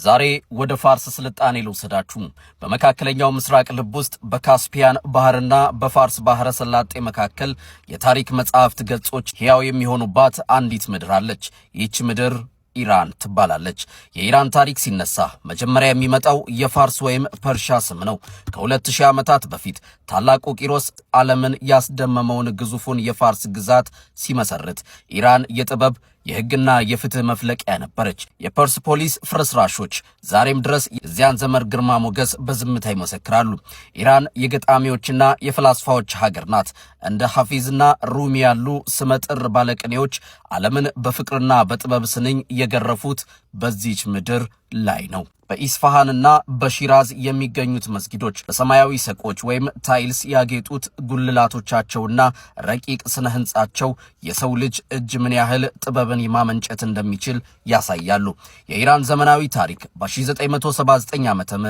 ዛሬ ወደ ፋርስ ስልጣኔ ልውሰዳችሁ። በመካከለኛው ምስራቅ ልብ ውስጥ በካስፒያን ባህርና በፋርስ ባህረ ሰላጤ መካከል የታሪክ መጽሐፍት ገጾች ሕያው የሚሆኑባት አንዲት ምድር አለች። ይህች ምድር ኢራን ትባላለች። የኢራን ታሪክ ሲነሳ መጀመሪያ የሚመጣው የፋርስ ወይም ፐርሻ ስም ነው። ከ2000 ዓመታት በፊት ታላቁ ቂሮስ ዓለምን ያስደመመውን ግዙፉን የፋርስ ግዛት ሲመሰርት ኢራን የጥበብ፣ የሕግና የፍትህ መፍለቂያ ነበረች። የፐርስፖሊስ ፍርስራሾች ዛሬም ድረስ የዚያን ዘመን ግርማ ሞገስ በዝምታ ይመሰክራሉ። ኢራን የገጣሚዎችና የፈላስፋዎች ሀገር ናት። እንደ ሐፊዝና ሩሚ ያሉ ስመጥር ባለቅኔዎች ዓለምን በፍቅርና በጥበብ ስንኝ የገረፉት በዚች ምድር ላይ ነው። በኢስፋሃንና በሺራዝ የሚገኙት መስጊዶች፣ በሰማያዊ ሰቆች ወይም tiles ያጌጡት ጉልላቶቻቸውና ረቂቅ ስነ ህንጻቸው የሰው ልጅ እጅ ምን ያህል ጥበብን ማመንጨት እንደሚችል ያሳያሉ። የኢራን ዘመናዊ ታሪክ በ1979 ዓ.ም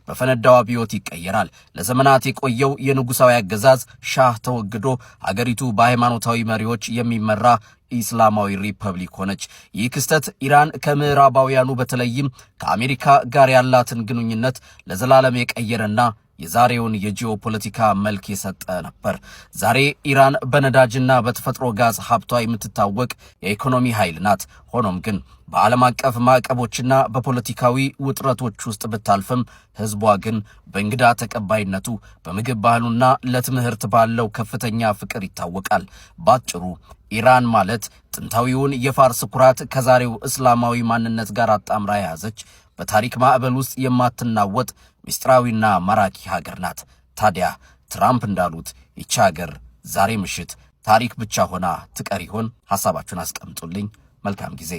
በፈነዳው አብዮት ይቀየራል። ለዘመናት የቆየው የንጉሳዊ አገዛዝ ሻህ ተወግዶ ሀገሪቱ በሃይማኖታዊ መሪዎች የሚመራ ኢስላማዊ ሪፐብሊክ ሆነች። ይህ ክስተት ኢራን ከምዕራባውያኑ በተለይም ከአሜሪካ ጋር ያላትን ግንኙነት ለዘላለም የቀየረና የዛሬውን የጂኦፖለቲካ መልክ የሰጠ ነበር። ዛሬ ኢራን በነዳጅና በተፈጥሮ ጋዝ ሀብቷ የምትታወቅ የኢኮኖሚ ኃይል ናት። ሆኖም ግን በዓለም አቀፍ ማዕቀቦችና በፖለቲካዊ ውጥረቶች ውስጥ ብታልፍም ሕዝቧ ግን በእንግዳ ተቀባይነቱ፣ በምግብ ባህሉና ለትምህርት ባለው ከፍተኛ ፍቅር ይታወቃል። ባጭሩ ኢራን ማለት ጥንታዊውን የፋርስ ኩራት ከዛሬው እስላማዊ ማንነት ጋር አጣምራ የያዘች፣ በታሪክ ማዕበል ውስጥ የማትናወጥ ምስጢራዊና ማራኪ ሀገር ናት። ታዲያ ትራምፕ እንዳሉት ይቺ ሀገር ዛሬ ምሽት ታሪክ ብቻ ሆና ትቀር ይሆን? ሐሳባችሁን አስቀምጡልኝ። መልካም ጊዜ።